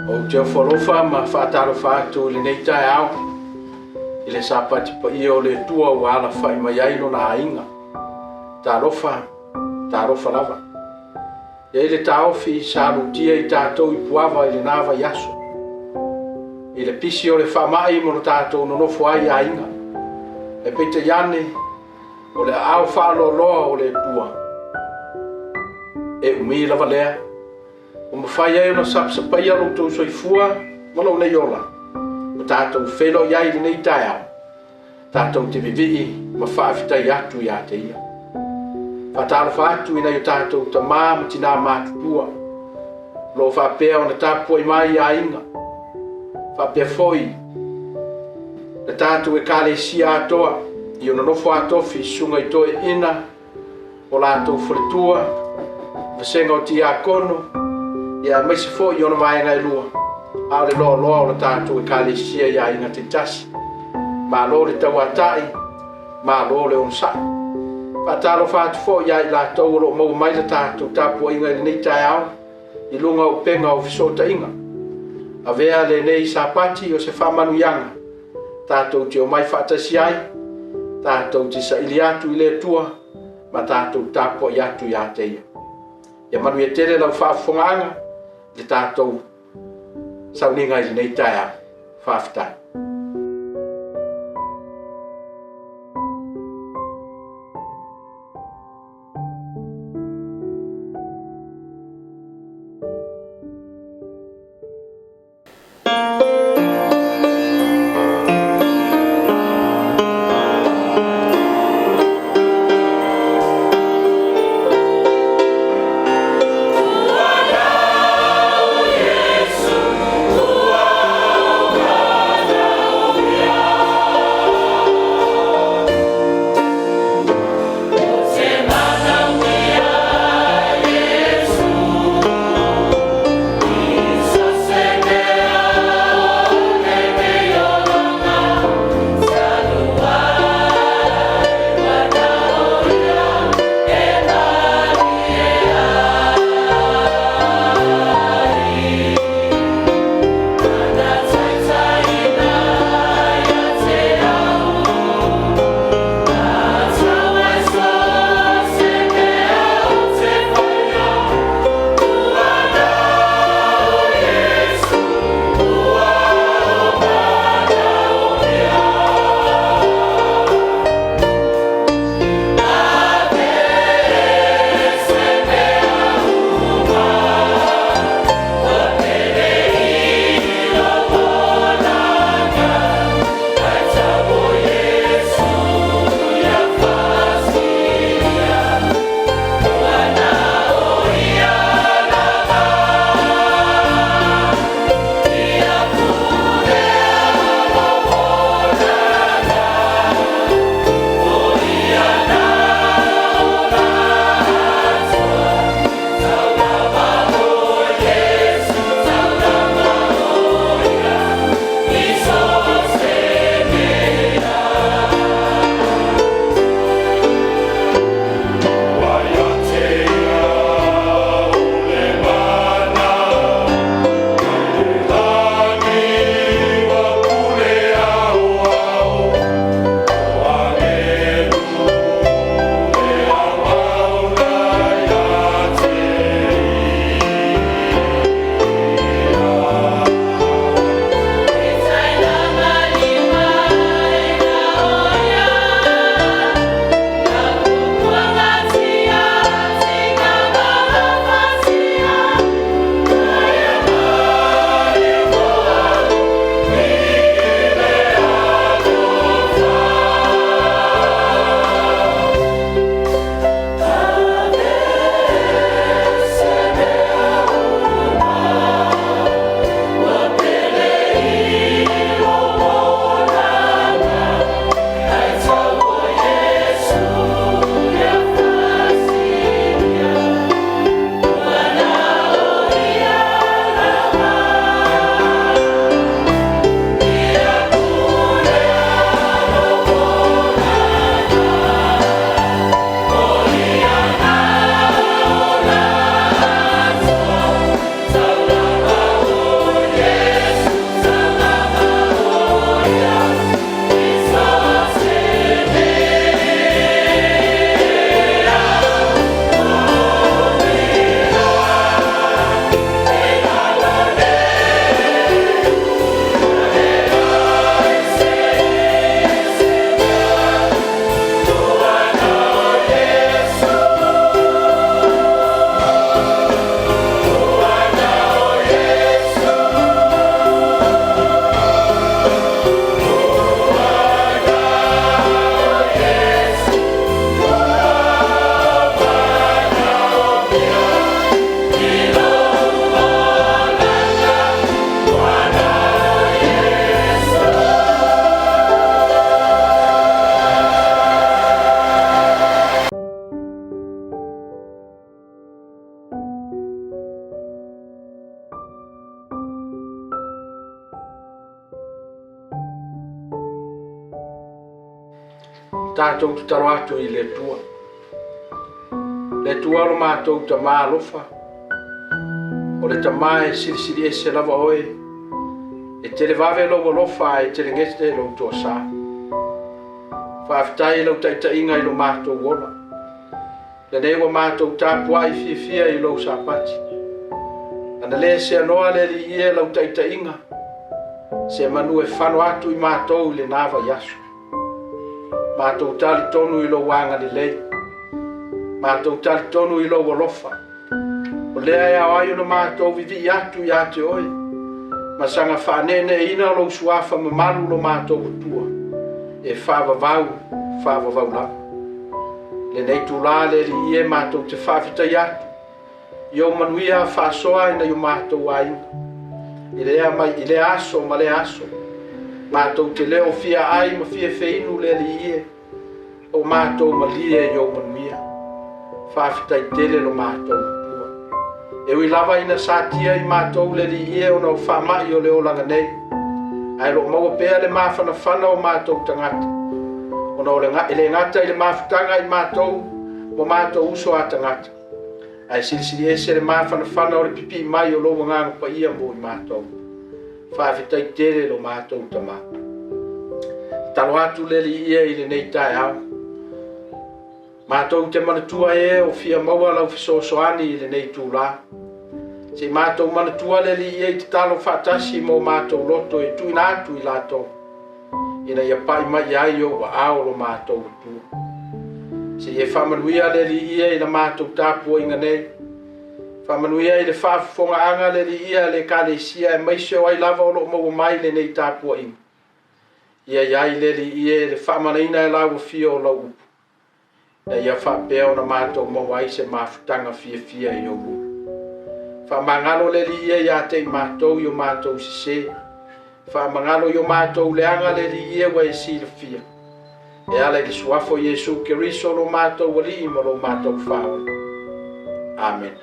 Ou te ofo alofa ma faatalofa atu i lenei taeao i le Sapati paia o le Atua ua alafai mai ai lona aiga. Talofa, talofa lava. E i ai le taofi sa lutia i tatou i Puava i lena vaiaso, i le pisi o le faamai ma lo tatou nonofo ai i aiga. Ae peitai ane, o le aao faaloaloa o le Atua, e umi lava lea ua mafai ai ona sapasapaia lo outou soifua ma lou nei ola ua tatou feiloai ai i lenei taeao, tatou te vivii ma faafetai atu ia te Ia. Faatalofa atu i nai o tatou tama ma tina matutua o lo o faapea ona tapuai mai i aiga, faapea foi le tatou Ekalesia atoa i ona nofo a tofi, susuga i toeaiina, o latou faletua, vasega o tiakono, ia aemaise foi ona vaega e lua, a o le loaloa o le tatou Ekalesia i aiga taitasi. Malo le tauatai, malo le onosai. Faatalofa atu foi ia i latou o lo o maua mai le tatou tapuaiga i lenei taeao i luga o upega o fesootaiga. Avea lenei Sapati o se faamanuiaga tatou te omai faatasi ai, tatou te saili atu i le Atua ma tatou tapuai atu ia te Ia. Ia manuia tele lau faafofogaaga i le tatou sauniga i lenei taeao. Faafetai. Tatou tatalo atu i le Atua. Le Atua o lo matou Tamā alofa, o le Tamā e silisili ese lava oe, e televave lou alofa ae telegese lou toasā. Faafetai i lau taitaiga i lo matou ola. Lenei ua matou tapuai fiafia i lou Sapati. Ana le seanoa le Alii e lau taitaiga, se manu e fano atu i matou i lena vaiaso. Matou talitonu i lou agalelei, matou talitonu i lou alofa. O lea e ao ai ona matou vivii atu ia te oe, ma saga faaneeneeina lou suafa mamalu lo matou Atua, e faavavau, faavavau lava. Lenei itulā le Alii e, matou te faafetai atu i ou manuia faasoa i nai o matou aiga. I lea mai i lea aso ma lea aso, matou te le o fia ai ma fia feinu le Alii e, o matou malie i ou manuia. Faafetai tele lo matou Atua. E ui lava ina satia i matou le Alii e ona o faamai o le olaga nei, ae o lo o maua pea le mafanafana o matou tagata, ona o le e le gata i le mafutaga i matou ma matou uso a tagata, ae silisili ese le mafanafana o le pipii mai o lou Agaga Paia mo i matou. Faafetai tele lo matou Tamā. Tatalo atu le Alii e i lenei taeao. Matou te manatua e o fia maua lau fesoasoani i lenei itulā. Se i matou manatua le Alii e i tatalo faatasi ma o matou loto e tuuina atu i latou, ina ia pai mai ai ou aao lo matou Atua. Se i e faamanuia le Alii e i la matou tapuaiga nei. Faamanuia i le faafofogaaga le Alii a le Ekalesia aemaise o ai lava o lo o maua mai lenei tapuaiga. Ia i ai le Alii e le faamanaina e lau afio o lau upu, ina ia faapea ona matou maua ai se mafutaga fiafia i ou luma. Faamagalo le Alii e ia te i matou i o matou sesē. Faamagalo i o matou leaga le Alii e ua e silafia. E ala i le suafa o Iesu Keriso lo matou Alii ma lo matou Faaola. Amen.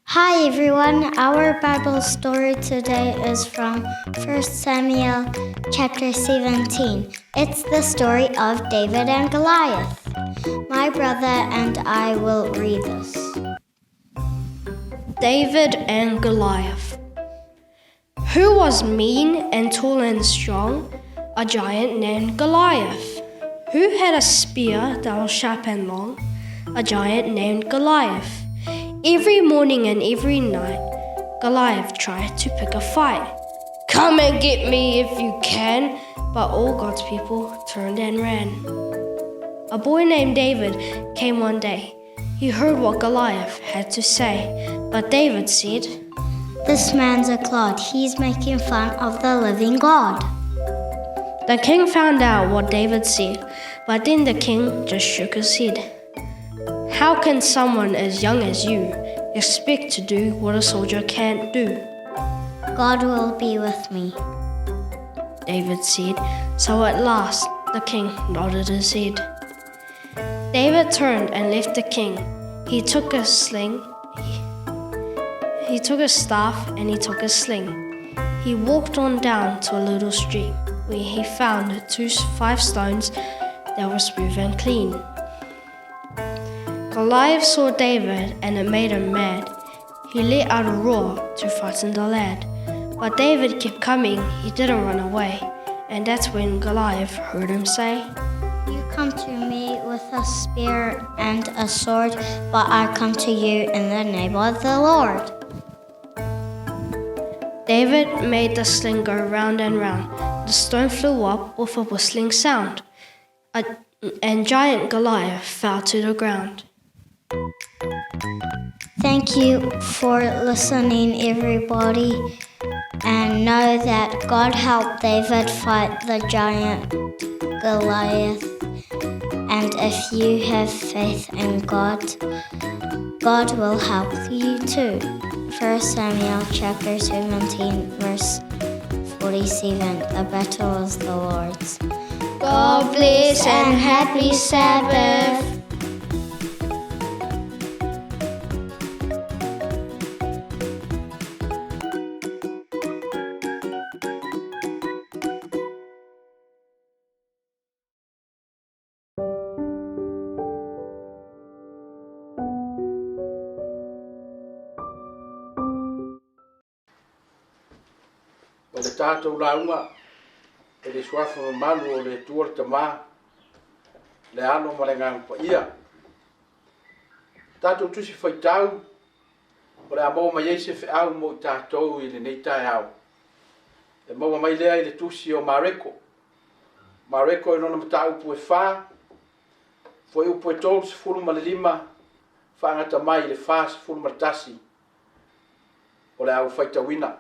Hi everyone, our Bible story today is from 1 Samuel chapter 17. It's the story of David and Goliath. My brother and I will read this. David and Goliath. Who was mean and tall and strong? A giant named Goliath. Who had a spear that was sharp and long? A giant named Goliath. Every morning and every night, Goliath tried to pick a fight. Come and get me if you can! But all God's people turned and ran. A boy named David came one day. He heard what Goliath had to say, but David said, This man's a clod. He's making fun of the living God. The king found out what David said, but then the king just shook his head. How can someone as young as you expect to do what a soldier can't do? God will be with me, David said. So at last the king nodded his head. David turned and left the king. He took a sling, he took a staff, and he took a sling. He walked on down to a little stream where he found 5 stones that were smooth and clean. Goliath saw David and it made him mad. He let out a roar to frighten the lad. But David kept coming, he didn't run away. And that's when Goliath heard him say, You come to me with a spear and a sword, but I come to you in the name of the Lord. David made the sling go round and round. The stone flew up with a whistling sound, and giant Goliath fell to the ground. Thank you for listening, everybody, and know that God helped David fight the giant Goliath. And if you have faith in God, God will help you too. 1 Samuel chapter 17, verse 47. The battle is the Lord's. God bless and happy Sabbath. O le tatou lauga e le suafa mamalu o le Atua le Tama, le Alo ma le Agaga Paia. Tatou tusi faitau o le a maua mai ai se feau mo i tatou i lenei taeao. E maua mai lea i le tusi o Mareko. Mareko i lona mataupu e 4, fuaiupu e 35, faagata mai i le 41 o le a ou faitauina.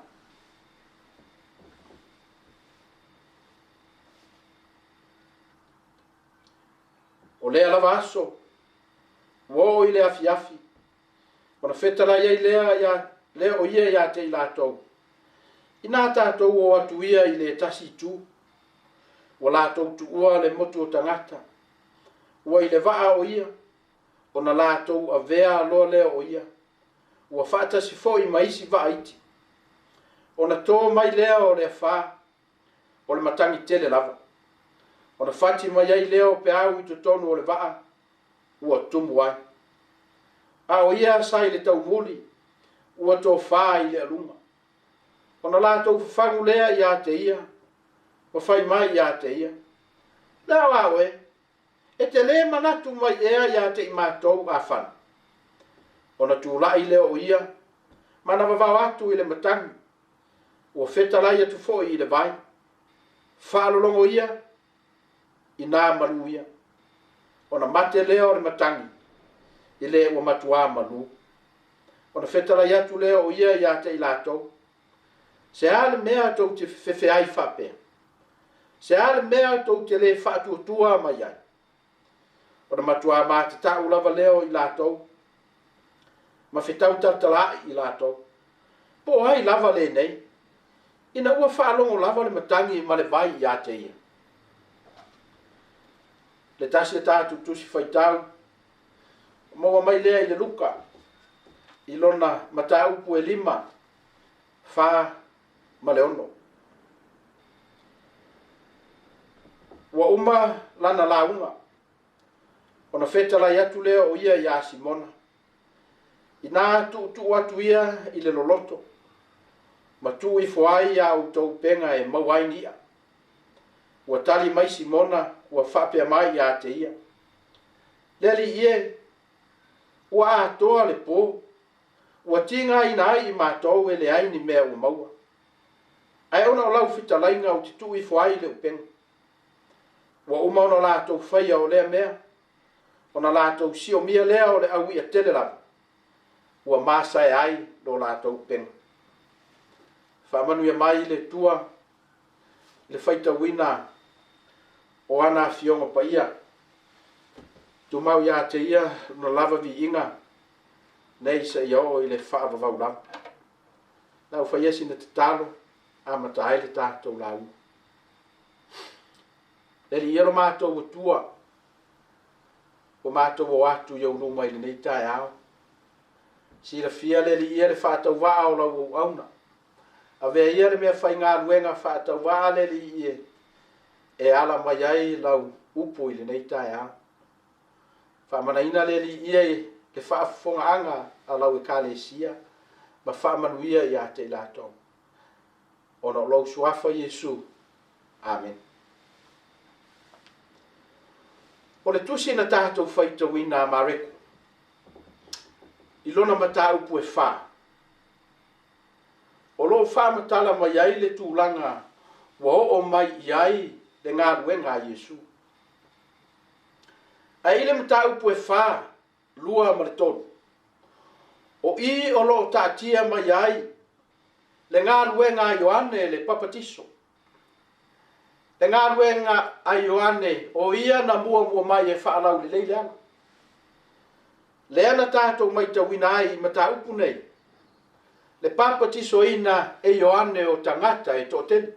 O lea lava aso, ua oo i le afiafi, ona fetalai ai lea ia lea o ia ia te i latou. Inā tatou o atu ia i le tasi itu, ua latou tuua le motu o tagata, ua i le vaa o ia, ona latou avea loa lea o ia, ua faatasi foi ma isi vaa iti. Ona to mai lea o le afa, o le matagi tele lava. Ona fati mai ai lea o peau i totonu o le vaa, ua tumu ai. A o ia sa i le taumuli, ua tofa i le aluga. Ona latou fafagu lea ia te ia, ma fai mai ia te ia, Le ao a oe, e te lē manatu mai ea ia te i matou afana? Ona tulai lea o ia, ma na vavao atu i le matagi, ua fetalai atu foi i le vai, faalologo ia, inā malū ia. Ona mate lea o le matagi, i le ua matuā malū. Ona fetalai atu lea o ia ia te i latou, Se a le mea tou te fefefe ai faapea? Se a le mea tou te lē faatuatua mai ai? Ona matuā matatau lava lea o i latou, ma fetau talatalaai i latou, Po o ai lava lenei, ina ua faalogo lava le matagi ma le vai ia te ia? Le tasi a tatou tusi faitau, maua mai lea i le Luka, i lona mataupu e 5, 4 ma le 6. Ua uma lana lauga, ona fetalai atu lea o ia iā Simona, Inā tuutuu atu ia i le loloto, ma tuu ifo ai a outou upega e maua ai ni i'a. Ua tali mai Simona ua faapea mai ia te ia, Le Alii e, ua atoa le po, ua tigaina ai i matou e leai ni mea ua maua. Ae ona o lau fetalaiga ou te tuu ifo ai le upega. Ua uma ona latou faia o lea mea, ona latou siomia lea o le au i'a tele lava, ua masae ai lo latou upega. Faamanuia mai le Atua i le faitauina o ana afioga paia. Tumau ia te ia lona lava viiga nei seia oo i le faavavau lava. Na ou faia sina tatalo amata ai le tatou lauga. Le Alii ia lo matou Atua, ua matou o atu i ou luma i lenei taeao. Silafia le Alii ia le faatauvaa o lau auauna. Avea ia le mea faigaluega faatauvaa le Alii e, e ala mai ai lau upu i lenei taeao. Faamanaina le Alii ia i le faafofogaaga a lau Ekalesia ma faamanuia ia te i latou. Ona o lou suafa Iesu. Amene. O le tusi na tatou faitauina a Mareko i lona mataupu e 4, o lo o faamatala mai ai le tulaga ua oo mai i ai le galuega a Iesu. Ae i le mataupu e 4, 2 ma le 3, o i o lo o taatia mai ai le galuega a Ioane le Papatiso. Le galuega a Ioane o ia na muamua mai e faalaulelei le ala. Lea na tatou matauina ai i mataupu nei, le papatisoina e Ioane o tagata e toatele.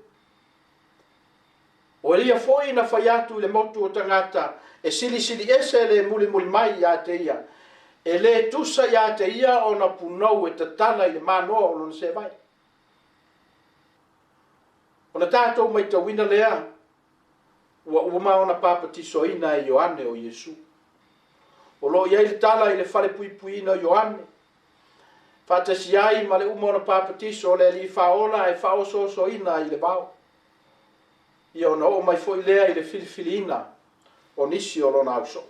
O Eliya foi na fai atu i le motu o tagata e silisiliese le mulimuli mai ia te ia, e le tusa ia te ia ona punou e tatala i le manoa o lona seevae. Ona tatou matauina lea ua uma ona papatisoina e Ioane o Iesu. O lo o i ai le tala i le falepuipuiina o Ioane, faatasi ai ma le uma ona papatiso o le Alii Faaola e faaosoosoina i le vao. Ia ona oo mai foi lea i le filifiliina o nisi o lona ausoo.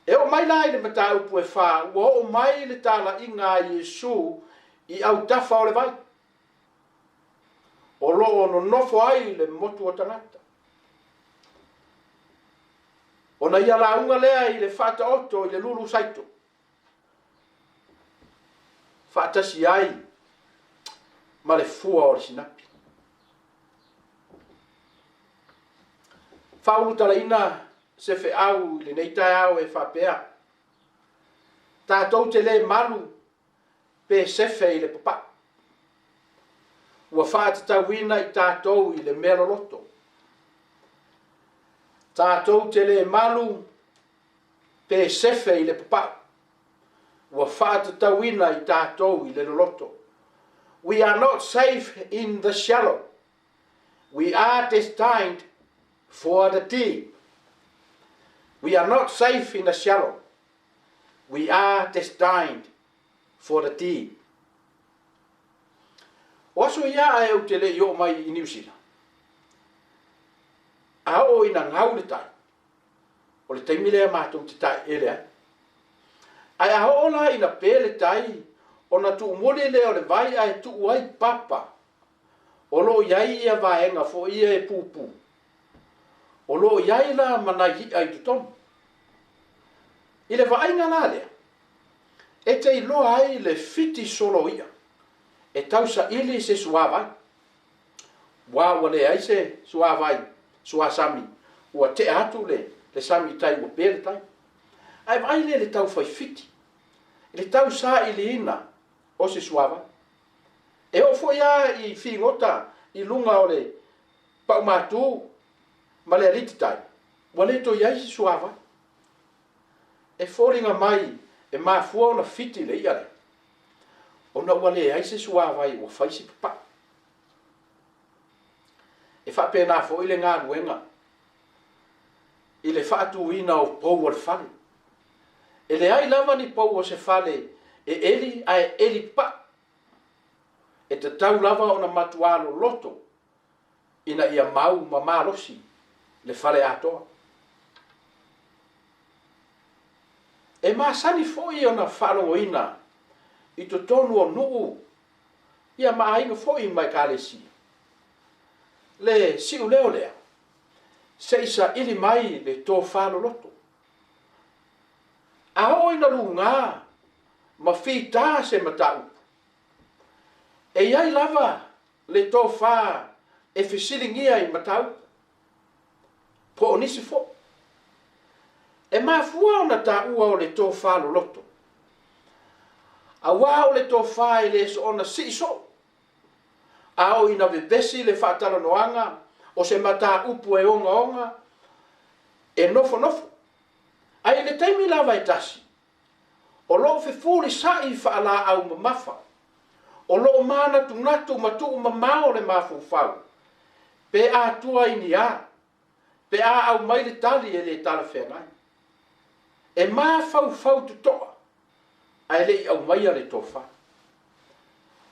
E oo mai la i le mataupu e 4, ua oo mai le talaiga a Iesu i autafa o le vai, o lo o nonofo ai le motu o tagata. Ona ia lauga lea i le faataoto i le lulu saito, faatasi ai ma le fua o le sinapi. Faaulutalaina se feau i lenei taeao e faapea, tatou te le malu pe sefe i le papau. Ua faatatauina i tatou i le mea loloto. Tatou te le malu pe sefe i le papau. Ua faatatauina i tatou i le loloto. We are not safe in the shallow. We are destined for the deep. We are not safe in the shallow. We are destined for the deep. O aso ia ae ou te le i oo mai i Niu Sila. A oo ina gau le tai, o le taimi lea matou te taeele ai. Ae a oo la ina pe le tai, ona tuumuli lea o le vai ae tuu ai papa. O lo o i ai ia vaega foi ia e pupu. O lo o i ai la ma nai i'a i totonu. I le vaaiga la lea, e te iloa ai le fiti solo i'a e tausaili se suavai. Ua leai se suavai, suasami, ua tea atu le sami i tai ua pe le tai. Ae vaai lea i le taufai fiti, i le tausailiina o se suavai. E oo foi lava i figota i luga o le paumatu ma le alititai, ua le toe i ai se suavai. E foliga mai e mafua ona fiti le i'a lea, ona ua leai se suavai ua fai si papai. E faapena foi le galuega i le faatuina o pou o le fale. E leai lava ni pou o se fale e eli ae eli papai. E tatau lava ona matua loloto ina ia mau ma malosi le fale atoa. E masani foi ona faalogoina i totonu o nuu ia ma aiga foi ma ekalesia le siuleo lea, se i saili mai le tofa loloto. A oo ina luga ma fita se mataupu, e i ai lava le tofa e fesiligia i mataupu, po o nisi foi. E mafua ona taua o le tofa loloto, auā o le tofa e le soona sii soo, a oo ina vevesi le faatalanoaga o se mataupu e ogaoga e nofonofo. Ae i le taimi lava e tasi, o lo o fefulisa'i faalaau mamafa, o lo o manatunatu ma tuumamao le mafaufau, pe atua i ni a, pe a aumai le tali e le talafeagai. E mafaufau totoa, ae le i aumaia le tofa.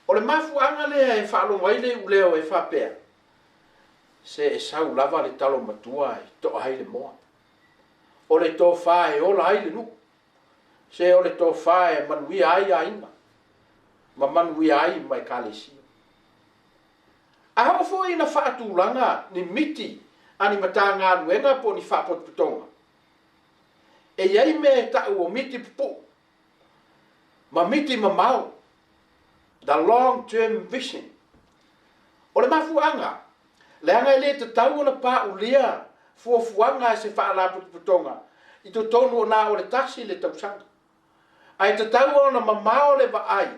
O le mafuaaga lea e faalogo ai le iuleo e faapea, se e sau lava le talo matua e toa ai le moa. O le tofa e ola ai le nuu, se o le tofa e manuia ai aiga, ma manuia ai ma ekalesia. A oo foi ina faatulaga ni miti a ni matagaluega po o ni faapotopotoga, e i ai mea e tau o miti pupuu ma miti mamao, the long term vision. O le mafuaaga, leaga e le tatau ona paulia fuafuaga a se faalapotopotoga i totonu o na o le 1 le tausaga. Ae tatau ona mamao le vaai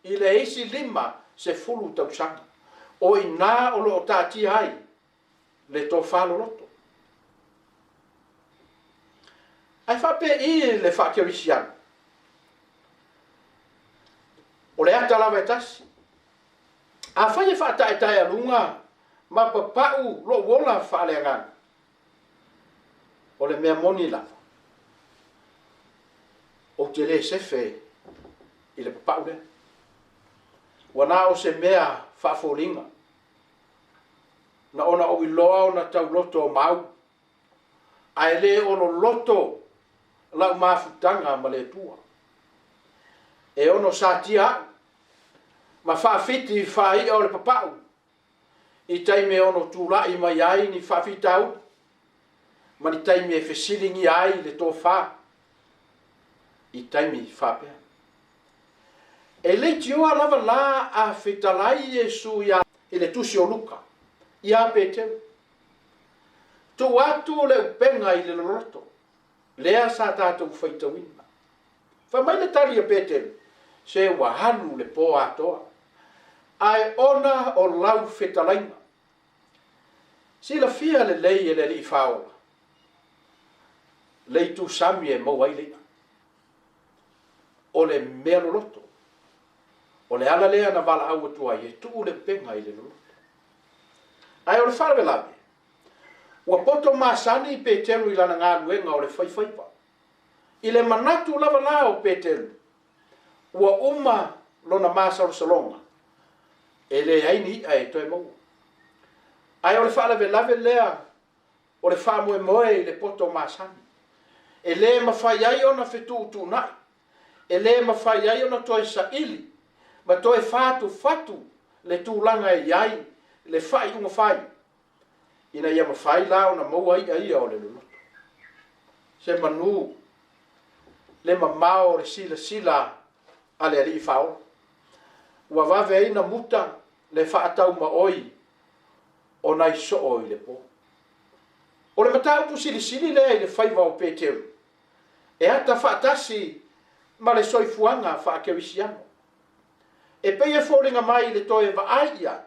i le isi 50 tausaga. O i ina o lo o taatia ai le tofa loloto. Ae faapei le faakerisiano? O le ata lava e tasi. Afai e faataetaealuga ma papau lou ola faaleagaga, o le mea moni lava, ou te le sefe i le papau lea. Ua na o se mea faafoliga, na ona ou iloa ona tauloto o mau, ae le o loloto lau mafutaga ma le Atua. E ono satia au ma faafiti faai'a o le papau i taimi e ono tulai mai ai ni faafitauli ma ni taimi e fesiligia ai le tofa i taimi faapea. E leitioa lava la a fetalai Iesu ia i le tusi o Luka ia Peteru, tuu atu le upega i le loloto lea sa tatou faitauina. Fai mai le tali a Peteru, se ua alu le po atoa, ae ona o lau fetalaiga. Silafia lelei e le Alii Faaola le itu sami e maua ai le i'a. O le mea loloto. O le ala lea na valaau atu ai e tuu le upega i le loloto. Ae o le faalavelave, ua poto masani Peteru i lana galuega o le faifaiva. I le manatu lava la o Peteru, ua uma lona masalosaloga, e leai ni i'a e toe maua. Ae o le faalavelave lea o le faamoemoe i le poto masani. E le mafai ai ona fetuutuunai, e le mafai ai ona toe saili ma toe fatufatu le tulaga e i ai le faaiuga fai, ina ia mafai la ona maua i'a ia o le loloto. Se manu le mamao o le silasila a le Alii Faaola. Ua vave ai na muta le faataumaoi o nai soo i le po. O le mataupu silisili lea i le faiva o Peteru, e ata faatasi ma le soifuaga faakerisiano. E pei e foliga mai le toe vaai i ai,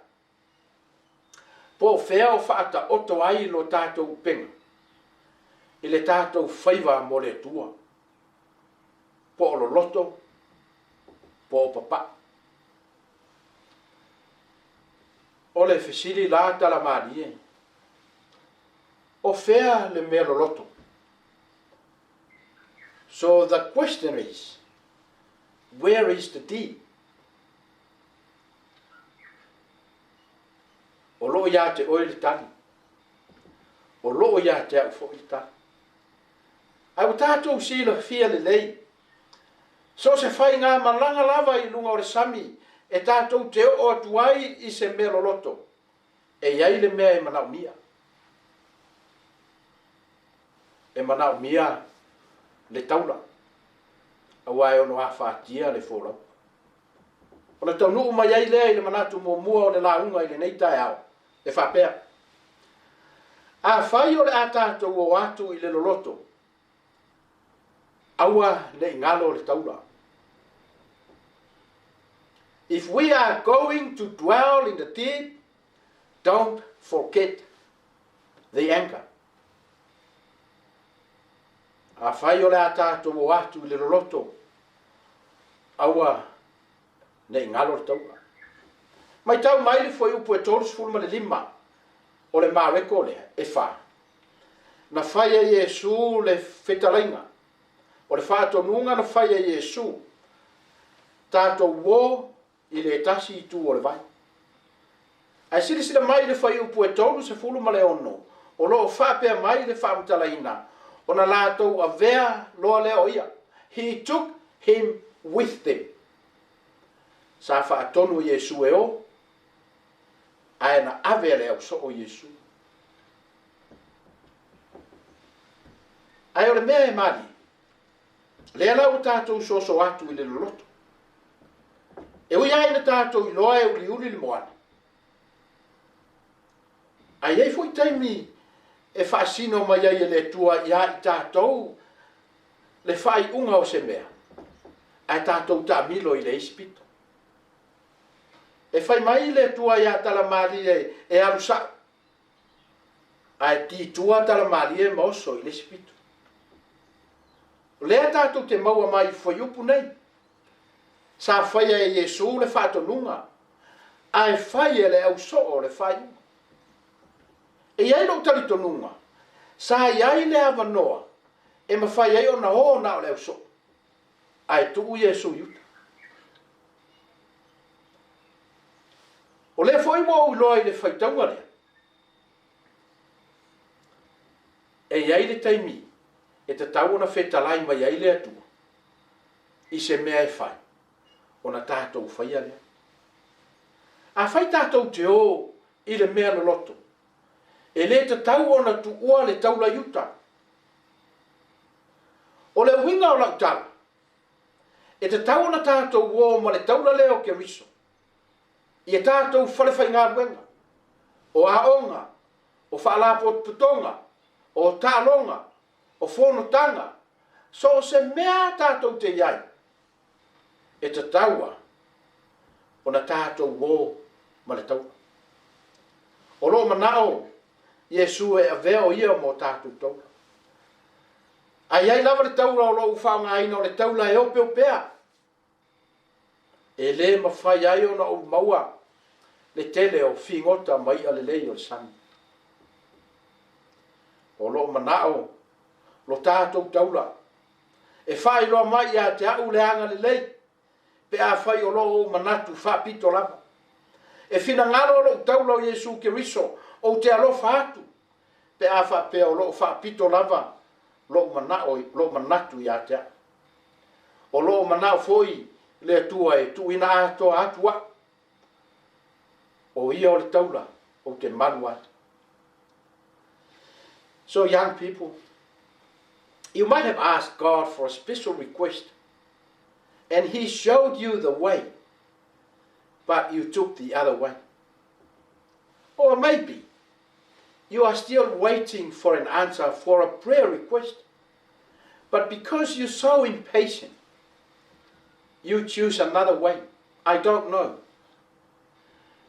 po o fea o faataoto ai lo tatou upega i le tatou faiva mo le Atua, po o loloto, po o papau. O le fesili la talamalie, o fea le mea loloto? So the question is, where is the deep? O loo ia te oe le tali. O loo ia te au foi le tali. Ae ua tatou silafia lelei, so o se faigamalaga lava i luga o le sami e tatou te oo atu ai i se mea loloto, e i ai le mea e manaomia. E manaomia le taula, aua e ono afatia le folauga. Ona taunuu mai ai lea i le manatu muamua o le lauga i lenei taeao, e faapea, afai o le a tatou o atu i le loloto, aua ne i galo le taula. If we are going to dwell in the deep, don't forget the anchor. Afai o le a tatou o atu i le loloto, aua ne i galo le taula. Matau mai le fuaiupu e 35 o le Mareko lea, e 4. Na fai e Iesu le fetalaiga. O le faatonuga na fai e Iesu, tatou o i le tasi itu o le vai. Ae silasila mai le fuaiupu e 36, o loo faapea mai le faamatalaina, ona latou avea loa lea o ia. He took him with them. Sa faatonu Iesu e o, ae na ave e le ausoo Iesu. Ae o le mea e malie, lea la ua tatou soso atu i le loloto. E ui lava ina tatou iloa e uliuli le moana, ae i ai foi taimi e faasino mai ai e le Atua ia i tatou le faaiuga o se mea, ae tatou taamilo i le isi pito. E fai mai le Atua ia Talamalie e alu sa'o, ae ti tua Talamalie ma oso i le isi pito. O lea tatou te maua mai i fuaiupu nei, sa faia e Iesu le faatonuga, ae fai e le ausoo le faaiuga. E i ai lou talitonuga, sa i ai le avanoa e mafai ai ona o na o le ausoo, ae tuu Iesu i uta. O lea foi ua ou iloa i le faitauga lea, e i ai le taimi e tatau ona fetalai mai ai le Atua i se mea e fai, ona tatou faia lea. Afai tatou te o i le mea loloto, e le tatau ona tuua le taula i uta. O le uiga o lau tala, e tatau ona tatou o ma le taula lea o Keriso i a tatou falefaigaluega, o aoga, o faalapotopotoga, o taaloga, o fonotaga, so o se mea tatou te i ai, e tatau lava ona tatou o ma le taula. O lo o manao Iesu e avea o ia ma o tatou taula. Ae i ai lava le taula o lo o ou faaaogaina, o le taula e opeopea. E le mafai ai ona ou maua le tele o figota ma i'a lelei o le sami. O lo o manao lo tatou taula e faailoa mai ia te a'u le agalelei pe afai o lo o ou manatu faapito lava. E finagalo lo'u taula o Iesu Keriso ou te alofa atu pe a faapea o lo o faapito lava lo'u manao lo'u manatu ia te a'u. O lo o manao foi le Atua e tuuina atoa atu a'u, o ia o le taula ou te malu ai. So young people, you might have asked God for a special request and he showed you the way, but you took the other way. Or maybe you are still waiting for an answer for a prayer request, but because you're so impatient, you choose another way. I don't know.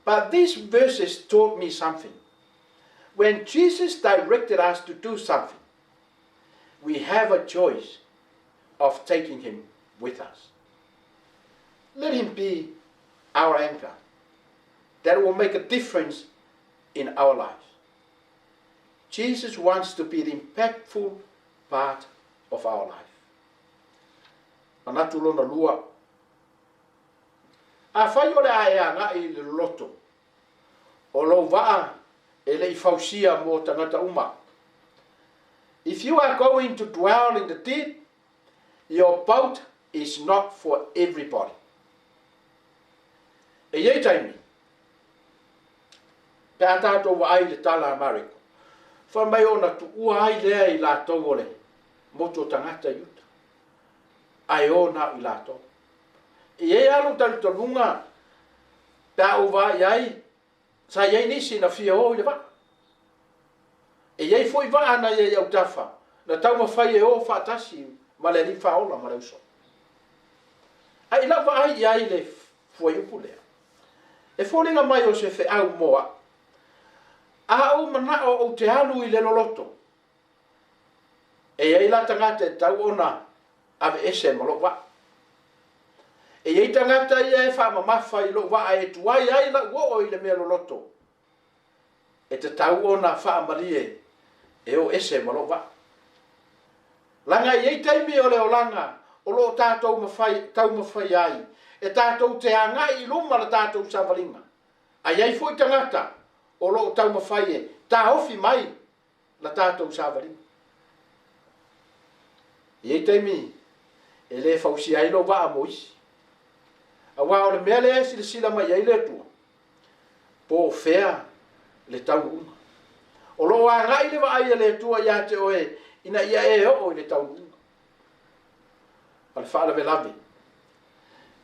But these verses taught me something. When Jesus directed us to do something, we have a choice of taking him with us. Let him be our anchor that will make a difference in our lives. Jesus wants to be the impactful part of our life. Manatu lona lua. Afai o le a e agai i le loloto, o lou vaa e le i fausia mo tagata uma. If you are going to dwell in the deep, your boat is not for everybody. E i ai taimi, pe a tatou vaai i le tala a Mareko, fai mai ona tuua ai lea i latou o le motu o tagata i uta, ae o na o i latou. E i ai lava lou talitonuga pe a ou vaai ai, sa i ai nisi na fia o i le vaa. E i ai foi vaa na i ai autafa, na taumafai e o faatasi ma le Alii Faaola ma le uso. Ae i lau vaai i ai i le fuaiupu lea, e foliga mai o se feau mo a'u. A ou mana'o ou te alu i le loloto, e i ai la tagata e tatau ona aveese ma lou vaa. E i ai tagata ia e faamamafa i lou vaa e tuai ai la'u oo i le mea loloto, e tatau ona faamalie e o ese ma lou vaa. Leaga e i ai taimi o le olaga o lo o tatou mafai, taumafai ai e tatou te agai i luma la tatou savaliga, a i ai foi tagata o lo o taumafai e taofi mai la tatou savaliga. E i ai taimi e le fausia ai lou vaa mo isi, aua o le mea lea e silasila mai ai le Atua, po o fea le taunuuga. O lo o agai le vaai a le Atua ia te oe ina ia e oo i le taunuuga. A le faalavelave,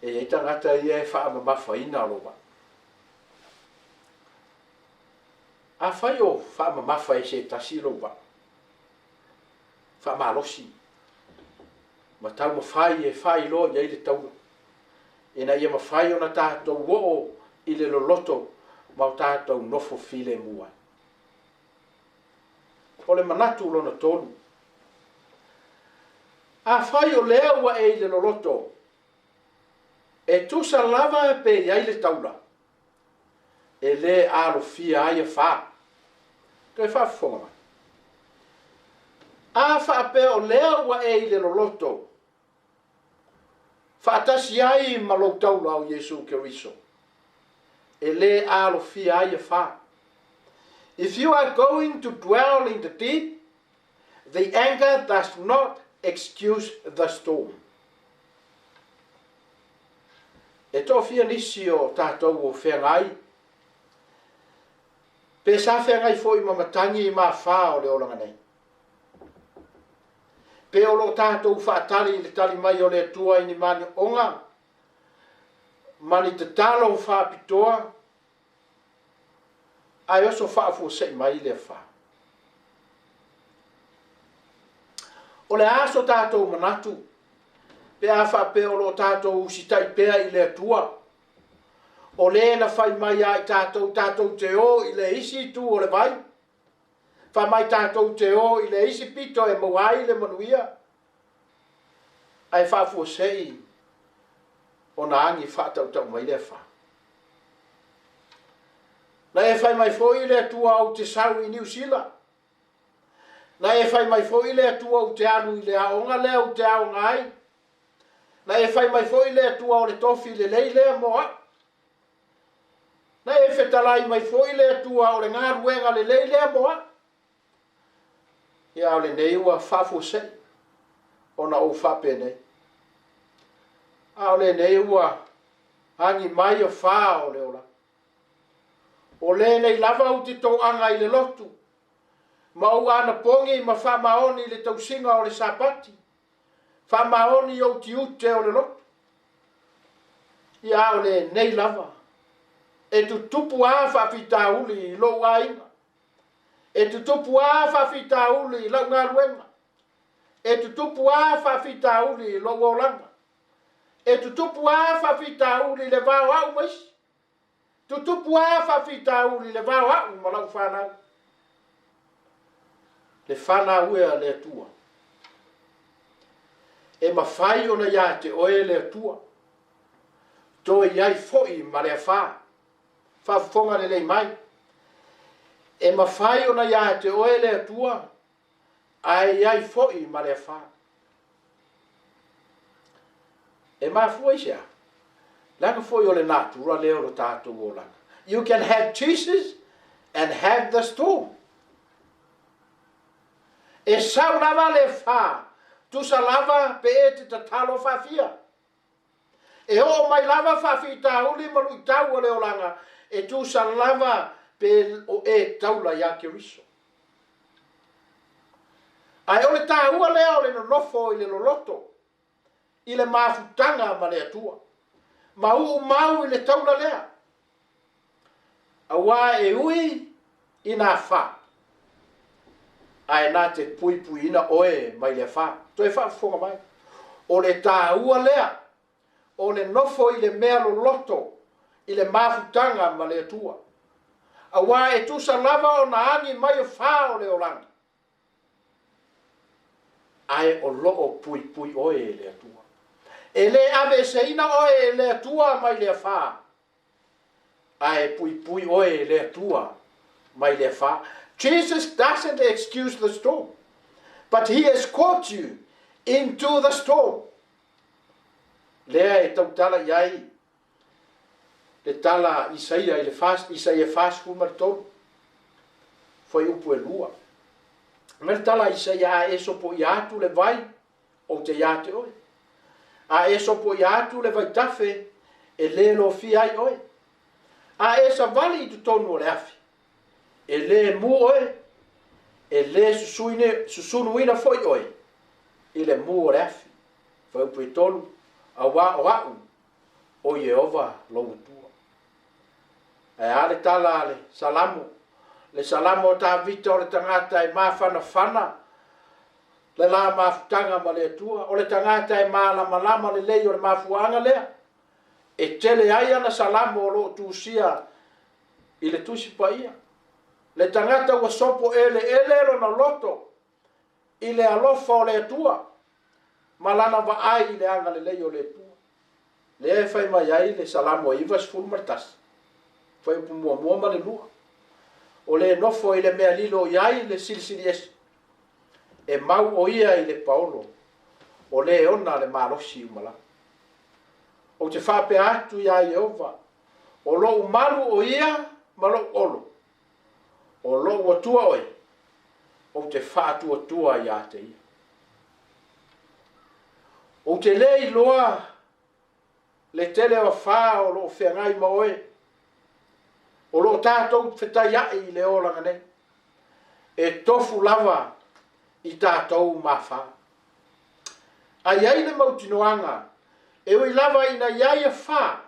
e i ai tagata ia e faamamafaina lou vaa. Afai o faamamafa e se tasi lou vaa, faamalosi ma taumafai e faailoa i ai le taula, ina ia mafai ona tatou oo i le loloto ma o tatou nofo filemu ai. O le manatu lona tolu, Afai o lea ua e i le loloto, e tusa lava pe i ai le taula, e le alofia ai afa. Toe faafofoga mai. A faapea o lea ua e i le loloto, faatasi ai ma lou taula o Iesu Keriso, e le alofia ai afa. If you are going to dwell in the deep, the anchor does not excuse the storm. E toafia nisi o tatou o feagai, pe sa feagai foi ma matagi ma afa o le olaga nei? Pe o lo o tatou faatali i le tali mai o le Atua i ni manaoga ma ni tatalo faapitoa, ae oso faafuasei mai le afa. O le a so tatou manatu pe a faapea o lo o tatou usitai pea i le Atua, o le na fai mai ia i tatou, tatou te o i le isi itu o le vai, fai mai tatou te o i le isi pito e maua ai le manuia, ae faafuasei ona agi faatautau mai le afa. Na e fai mai foi le Atua ou te sau i Niu Sila. Na e fai mai foi le Atua ou te alu i le aoga lea ou te aoga ai. Na e fai mai foi le Atua o le tofi lelei lea mo au. Na e fetalai mai foi le Atua o le galuega lelei lea mo au. Ia, a o lenei ua faafuasei ona ou faapenei. A o lenei ua agi mai afa o le olaga. O lenei lava ou te toaga i le lotu, ma ou anapogi ma faamaoni i le tausiga o le Sapati, faamaoni i ou tiute o le lotu. Ia, a o lenei lava, e tutupu a faafitauli i lou aiga, e tutupu a faafitauli i lau galuega, e tutupu a faafitauli i lou olaga, e tutupu a faafitauli i le va o au ma isi, tutupu a faafitauli i le va o au ma lau fanau. Le fanau e a le Atua. E mafai ona ia te oe le Atua, toe i ai foi ma le afa. Faafofoga lelei mai. E mafai ona ia te oe le Atua, ae i ai foi ma le afa. E mafua i se a? Leaga foi o le natura lea o le tatou olaga. You can have Jesus and have the storm. E sau lava le afa, tusa lava pe e te tatalo faafia. E oo mai lava faafitauli ma luitau o le olaga, e tusa lava pe o e taula ia Keriso. Ae o le taua lea o le nonofo i le loloto, i le mafutaga ma le Atua, ma uu mau i le taula lea, aua e ui i nā afa, ae na te puipuiina oe mai le afa. Toe faafofoga mai. O le taua lea o le nofo i le mea loloto i le mafutaga ma le Atua, aua e tusa lava ona agi mai afa o le olaga, ae o lo o puipui oe e le Atua. E le aveeseina oe e le Atua mai le afa, ae puipui oe e le Atua mai le afa. Jesus doesn't excuse the storm, but he has caught you into the storm. Lea e tautala i ai le tala Isaia i le Isaia 43, fuaiupu e 2. Ma le tala Isaia, a e sopoia atu le vai, ou te ia te oe. A e sopoia atu le vaitafe, e le lofia ai oe. A e savali i totonu o le afi, e le mu oe, e le susunuina foi oe i le mu o le afi. Fuaiupu e 3, aua o au o Ieova lou Atua. Ae a le tala a le Salamo, le Salamo o Tavita, o le tagata e mafanafana le la mafutaga ma le Atua, o le tagata e malamalama lelei o le mafuaaga lea, E tele ai ana Salamo o lo o tusia i le Tusi Paia. Le tagata ua sopo eleele lona loto i le alofa o le Atua ma lana vaai i le agalelei o le Atua. Lea e fai mai ai le Salamo e 91, fuaiupu muamua ma le lua. O le nofo i le mea lilo i ai le Silisili Ese, e mau o ia i le paolo, o le ona le malosi uma lava. Ou te faapea atu iā Ieova, O lou malu o ia ma lou olo, o lou Atua oe, ou te faatuatua ia te ia. Ou te le iloa le tele o afa o lo o feagai ma oe, o lo o tatou fetaiai i le olaga nei, e tofu lava i tatou ma afa. A i ai le mautinoaga, e ui lava ina i ai afa,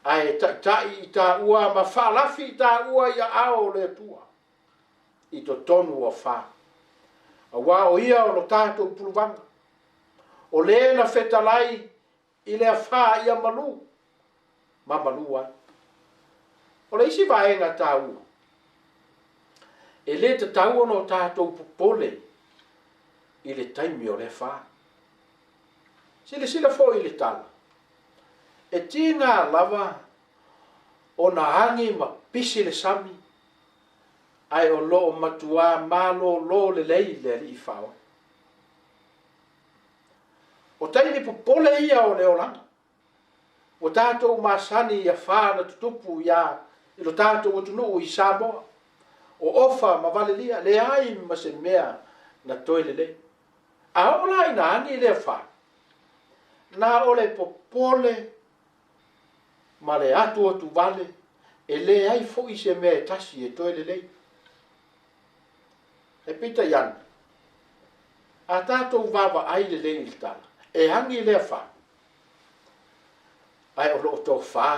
ae taitai i taua ma faalafi i taua i aao o le Atua i totonu o afa, aua o Ia o lo tatou puluvaga, o le na fetalai i le afa ia malu ma malu ai. O le isi vaega taua, e le tatau ona o tatou popole i le taimi o le afa. Silasila foi i le tala, e tiga lava ona agi ma pisi le sami, ae o lo o matuā malōlō lelei le Alii Faaola. O taimi popole ia o le olaga. Ua tatou masani i afa na tutupu iā i lo tatou atunuu i Samoa, o Ofa ma Valelia, leai ma se mea na toe lelei. A oo la ina agi le afa, na o le popole ma le atuatuvale, e leai foi se mea e tasi e toe lelei. Ae peitai ane, a tatou vaavaai lelei i le tala, e agi le afa, ae o lo o tofa,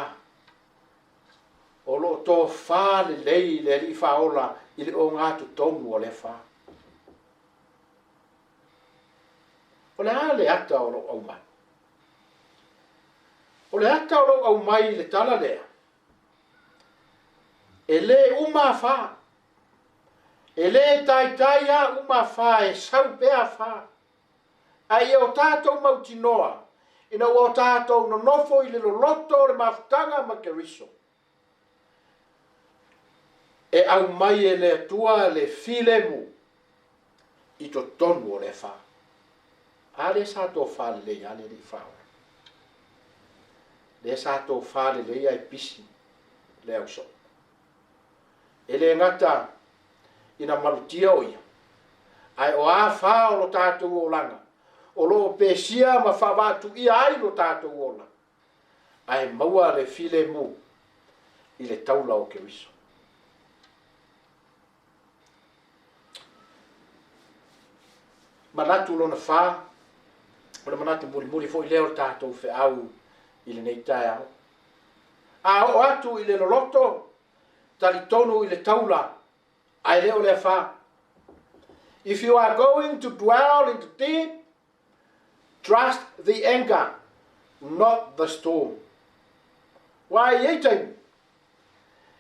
o lo o tofa lelei le Alii Faaola i le ogatotonu o le afa. O le a le ata o lou aumai? O le ata o lou aumai i le tala lea, e lē uma afa, e lē taitai a uma afa, e sau pea afa. A ia o tatou mautinoa, ina ua o tatou nonofo i le loloto o le mafutaga ma Keriso, e aumai e le Atua le filemu i totonu o le afa. A lea sa tofa lelei a le Alii Faaola. Lea sa tofa lelei ae pisi le ausoo. E le gata ina malutia o ia, ae o a fa o lo tatou olaga, o lo o pesia ma faavaatuia ai lo tatou ola, ae maua le filemu i le taula o Keriso. Manatu lona fa, o le manatu mulimuli foi lea o le tatou feau i lenei taeao. A oo atu i le loloto, talitonu i le taula, ae le o le afa. If you are going to dwell in the deep, trust the anchor, not the storm. Aua e i ai taimi,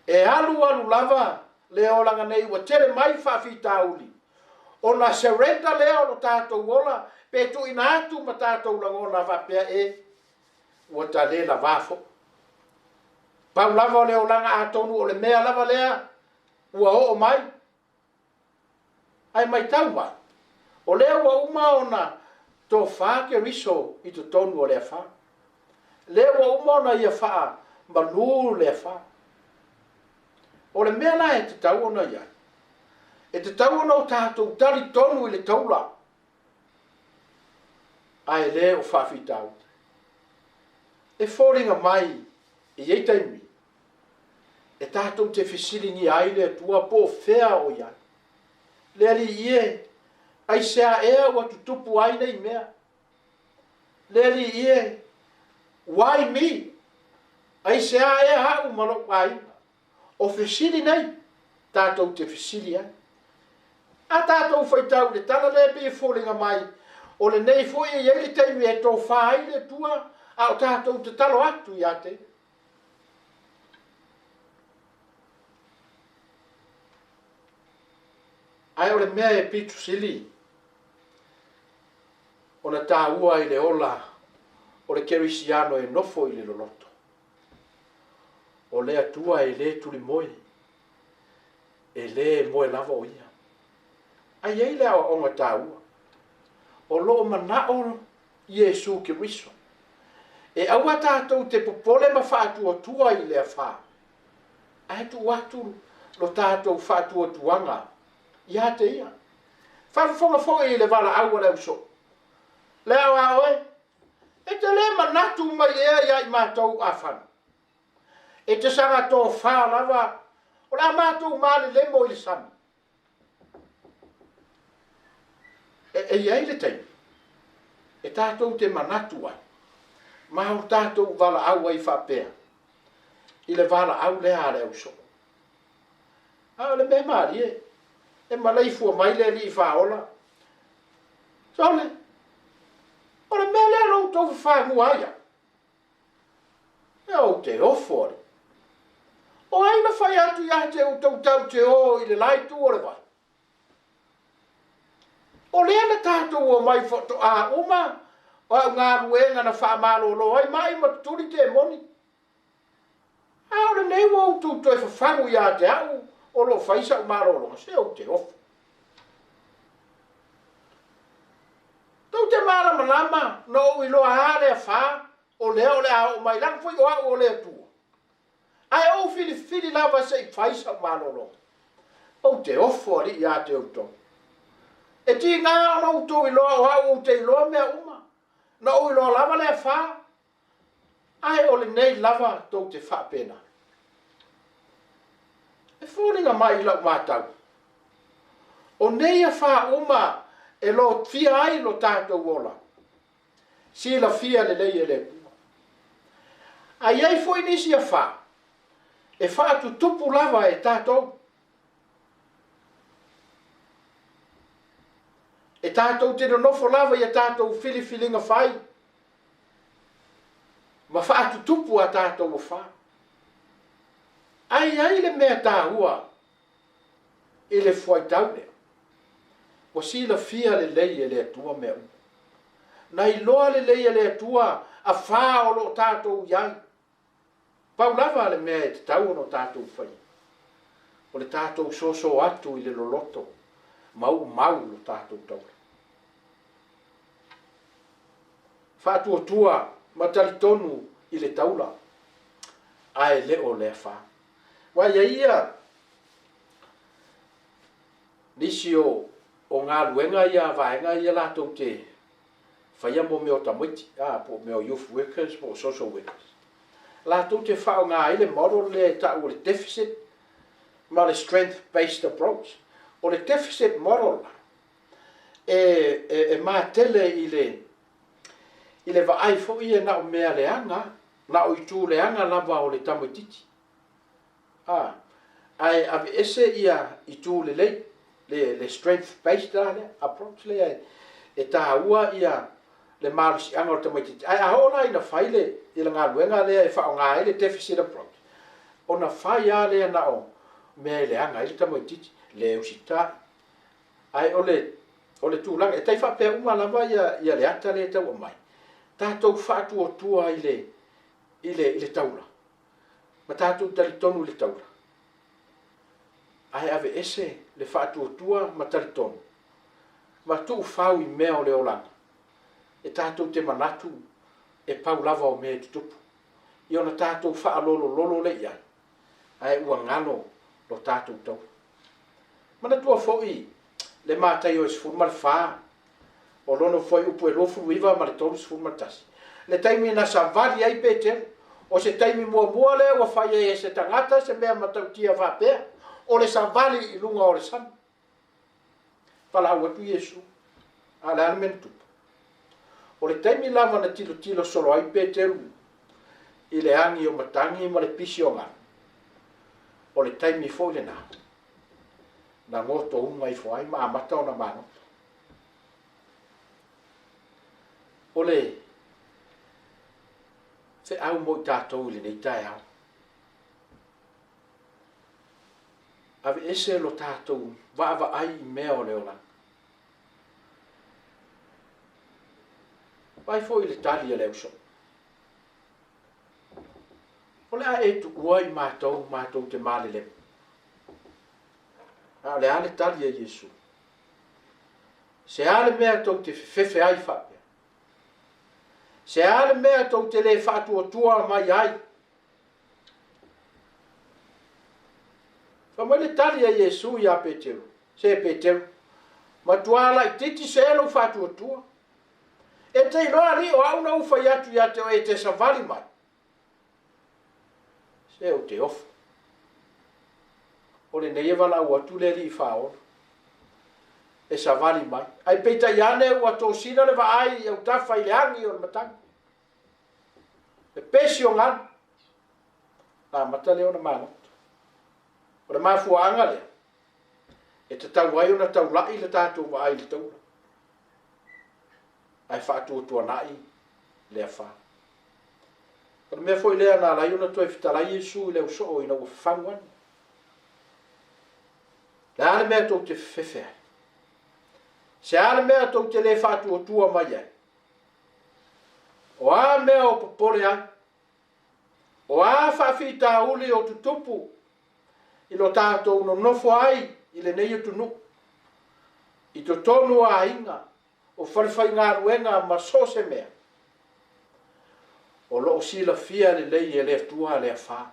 e alualu lava le olaga nei ua tele mai faafitauli, ona surrender lea o lo tatou ola pe tuuina atu ma tatou lagona faapea e ua ta le lavā foi. Pau lava o le olaga atonu o le mea lava lea ua oo mai. Ae maitau mai, o lea ua uma ona tofa Keriso i totonu o le afa. Lea ua uma ona ia faa-malū le afa. O le mea la e tatau ona i ai, e tatau ona o tatou talitonu i le taula, ae le o faafitauli. E foliga mai e i ai taimi e tatou te fesiligia ai le Atua po o fea o i ai. Le Alii e, aisea ea ua tutupu ai nei mea? Le Alii e, why me? Aisea ea au ma lou aiga? O fesili nei tatou te fesili ai. A tatou faitau i le tala lea e pei e foliga mai, o lenei foi e i ai le taimi e tofa ai le Atua A o tatou tatalo atu ia te Ia. Ae o le mea e pito sili ona taua i le ola o le kerisiano e nofo i le loloto, o le Atua e le tulimoe, e le moe lava o Ia. Ae i ai le aoaoga taua, o lo o manao Iesu Keriso e aua tatou te popole ma faatuatua i le afa, ae tuu atu lo tatou faatuatuaga ia te Ia. Faafofoga foi i le valaau a le ausoo, Le ao a oe, e te le manatu mai ea ia i matou afanu? E te saga tofa lava, o le a matou malelemo i le sami. E i ai le taimi e tatou te manatu ai ma o tatou valaau ai faapea i le valaau lea a le ausoo. A o le mea malie, e maleifua mai le Alii Faaola, Sole, o le mea lea lo outou fafanua ai au, e ou te ofo alii. O ai na fai atu ia te outou tau te o i le la itu o le vai? O lea na tatou omai faatoa uma o au galuega na faamalolo ai mai ma tutuli temoni. A o lenei ua outou toe fafagu ia te au o lo o fai sau malologa, se ou te ofo. Tou te malamalama na ou iloa a le afa o lea o le a oo mai, leaga foi o au o le Atua. Ae ou filifili lava se i fai sau malologa. Ou te ofo alii ia te outou. E tiga ona outou iloa o au ou te iloa mea uma. Na ou iloa lava le afa, ae o lenei lava tou te faapena. E foliga mai i lau matau, o nei afa uma e lofia ai lo tatou ola, silafia lelei e le Atua. Ae i ai foi nisi afa e faatutupu lava e tatou. E tatou te nonofo lava i a tatou filifiliga fai ma faatutupu a tatou afa. Ae i ai le mea taua i le fuaitau lea, ua silafia lelei e le Atua mea uma. Na iloa lelei e le Atua afa o lo o tatou i ai. Pau lava le mea e tatau ona tatou faia, o le tatou soso atu i le loloto ma uumau lo tatou taula. Faatuatua ma talitonu i le taula, ae le o le afa. Aua e i ai ia nisi o o galuega ia a vaega ia latou te faia mo mea o tamaiti, a, po o mea o youth workers po o social workers. Latou te faaaoga ai le model lea e tau o le deficit ma le strength based approach. O le deficit model la, e, e, e matele i le, i le vaai foi e na o mea leaga, na o itu leaga lava o le tamaitiiti. A, ae aveese ia itu lelei, le, le strength based la lea, approach lea e, e taua ia le malosiaga o le tamaitiiti. Ae a oo la ina fai le, i le galuega lea e faaaoga ai le deficit approach, ona fai lava lea na o mea e leaga ai le tamaitiiti, le usitai. Ae o le, o le tulaga, e tai faapea uma lava ia, ia le ata lea e tau aumai, tatou faatuatua i le, i le, i le taula, ma tatou talitonu i le taula, ae aveese le faatuatua ma talitonu, ma tuufau i mea o le olaga, e tatou te manatu e pau lava o mea e tutupu, ia ona tatou faalolololo lea i ai, ae ua galo lo tatou taula. Manatua foi le Mataio e 14, o lona fuaiupu e 29 ma le 31, le taimi na savali ai Peteru, o se taimi muamua lea ua fai ai e se tagata se mea matautia faapea, o le savali i luga o le sami. Valaau atu Iesu, a o le a le mea na tupu? O le taimi lava na tilotilo solo ai Peteru i le agi o matagi ma le pisi o galu, o le taimi foi lena na gotouga ifo ai ma amata ona magoto. O le Feau mo i tatou i lenei taeao. Aveese lo tatou vaavaai i mea o le olaga. Vaai foi i le tali a le ausoo. O le a e tuua i matou, matou te malelemo. A o le a le tali a Iesu? Se a le mea tou te fefefe ai faapea? Se a le mea tou te le faatuatua mai ai? Fai mai le tali a Iesu ia Peteru, Se Peteru, matua laitiiti se lou faatuatua. E te iloa alii o au na ou fai atu ia te oe e te savali mai. Se ou te ofo. O lenei e valaau atu le Alii Faaola e savali mai. Ae peitai ane ua tosina le vaai i autafa i le agi o le matagi. Le pesi o galu. Na amata lea ona magoto. O le mafuaaga lea e tatau ai ona taulai le tatou vaai i le taula ae faatuatuanai le afa. O le mea foi lea na ala ai ona toe fetalai Iesu i le ausoo ina ua fafagu ane. Le a le mea tou te fefefe ai? Se a le mea tou te le faatuatua mai ai? O a mea o popole ai? O a faafitauli o tutupu i lo tatou nonofo ai i lenei atunuu, i totonu o aiga, o falefaigaluega ma so o se mea, o lo o silafia lelei e le Atua le afa.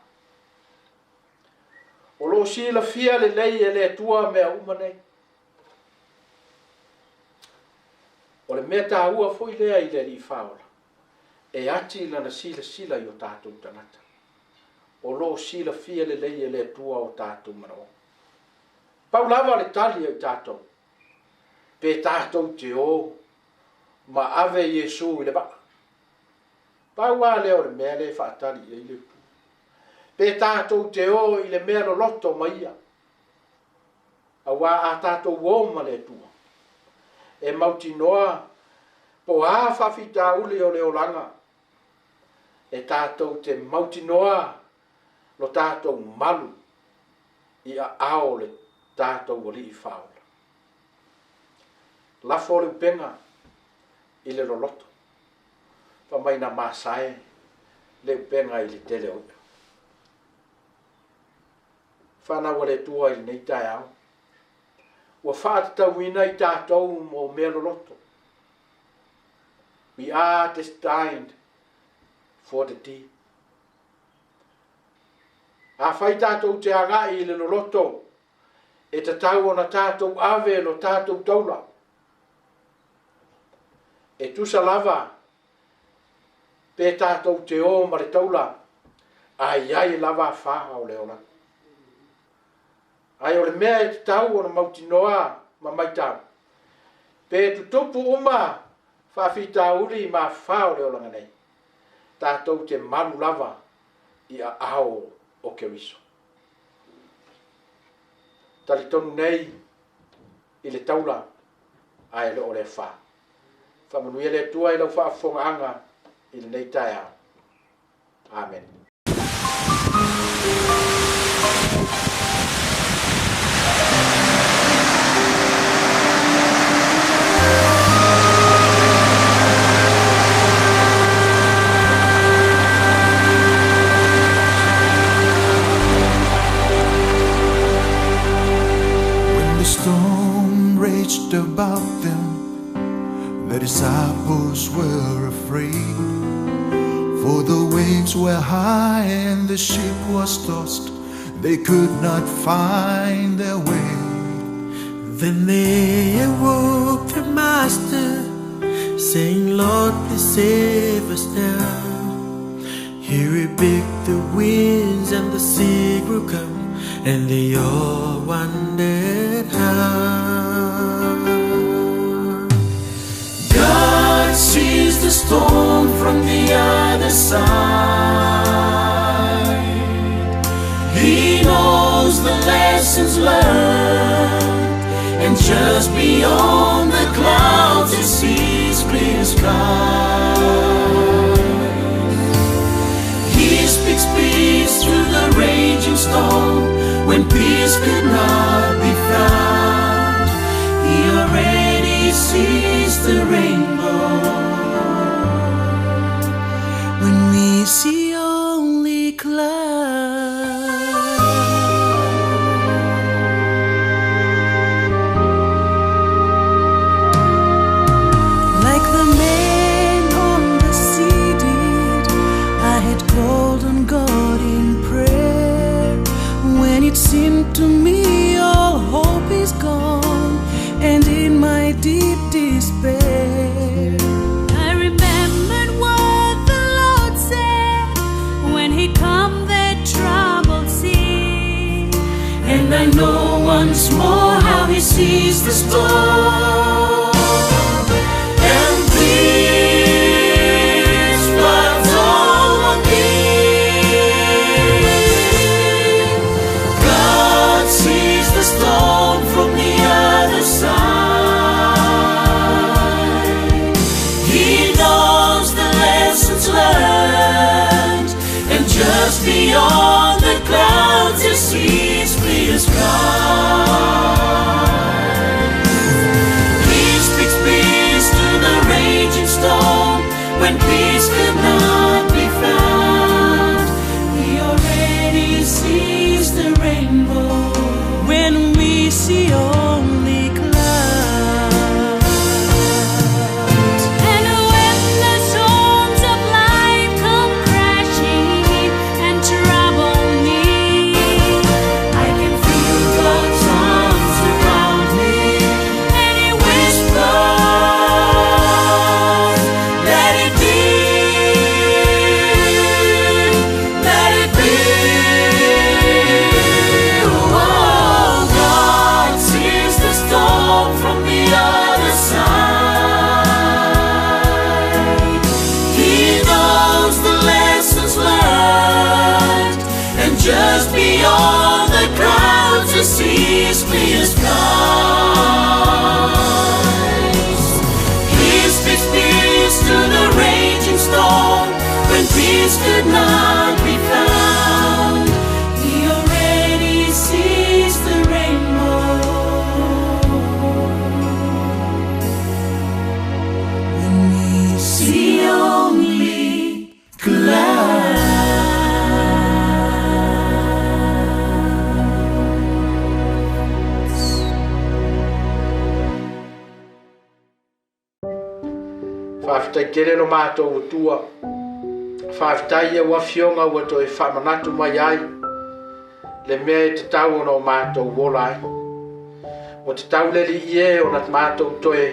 O lo o silafia lelei e le Atua mea uma nei. O le mea taua foi lea i le Alii Faaola, e ati lana silasila i o tatou tagata. O lo o silafia lelei e le Atua o tatou manaoga. Pau lava le tali a i tatou, pe tatou te o ma ave Iesu i le vaa. Pau lava lea o le mea lea e faatali i ai le Atua. Pe tatou te o i le mea loloto ma Ia, aua a tatou o ma le Atua, e mautinoa po o a faafitauli o le olaga, e tatou te mautinoa lo tatou malu i aao o le tatou Alii Faaola. Lafo le upega i le loloto, fai mai na masae le upega i le tele o i'a. Fanau a le Atua i lenei taeao, ua faatatauina i tatou mo mea loloto. We are destined for the deep. Afai tatou te agai i le loloto, e tatau ona tatou ave lo tatou taula. E tusa lava pe tatou te o ma le taula, a i ai lava afa o le olaga. Ae o le mea e tatau ona mautinoa ma maitau, pe tutupu uma faafitauli ma afa o le olaga nei, tatou te malu lava i aao o Keriso. Talitonu nei i le taula ae le o le afa. Faamanuia le Atua i lau faafofogaaga i lenei taeao. Amen. When the storm raged about them, the disciples were afraid. For the waves were high and the ship was tossed. They could not find their way. Then they awoke the master, saying, Lord, please save us now. He rebuked the winds and the sea grew calm, and they all wondered how. God sees the storm from the other side. He knows the lessons learned, and just beyond the clouds he sees clear skies. storm when peace could not be found. He already sees the rainbow when we see only clouds. Like the man on the sea did, I had called on God in prayer. When it seemed to me all hope is gone, and in my deep despair, I remembered what the Lord said when He calmed the troubled sea. And I know once more how He sees the storm. And peace floods over me. God sees the storm from the other side. He knows the lessons learned, and just beyond the clouds He sees clear skies. He speaks peace to the raging storm when peace could not be found. He already sees the rainbow when we see only clouds. And when the storms of life come crashing in and trouble me, I can feel God's arms around me, and He whispers, "Let it be, let it be." Oh, God sees the storm from the other side. He knows the lessons learned, and just beyond the clouds He sees clear skies. He speaks peace to the raging storm when peace could not be found. He already sees the rainbow when we see only clouds. Faafetai tele lo matou Atua. Faafetai i au afioga ua toe faamanatu mai ai le mea e tatau ona o matou ola ai. Ua tatau le Alii e ona matou toe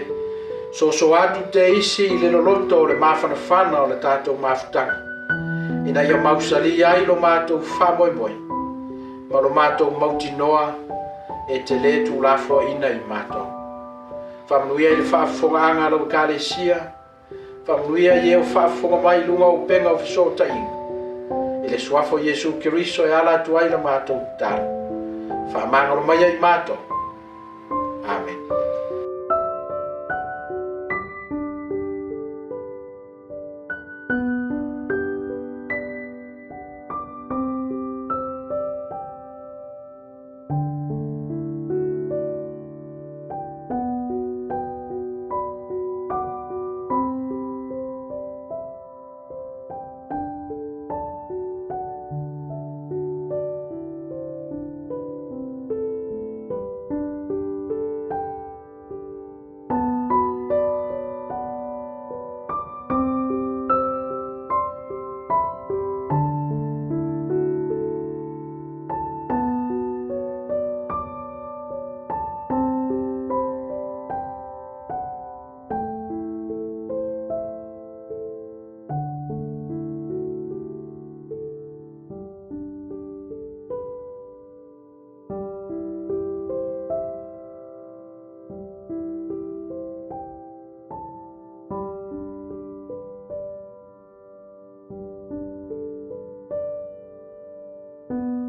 soso atu te isi i le loloto o le mafanafana o le tatou mafutaga, ina ia mausali ai lo matou faamoemoe ma lo matou mautinoa e te lē tuulafoaina i matou. Faamanuia i le faafofogaaga a lau Ekalesia. Faamanuia i e o faafofoga mai i luga o upega o fesootaiga. I le suafa o Iesu Keriso e ala atu ai la matou tatalo. Faamagalo mai ai matou. Amen.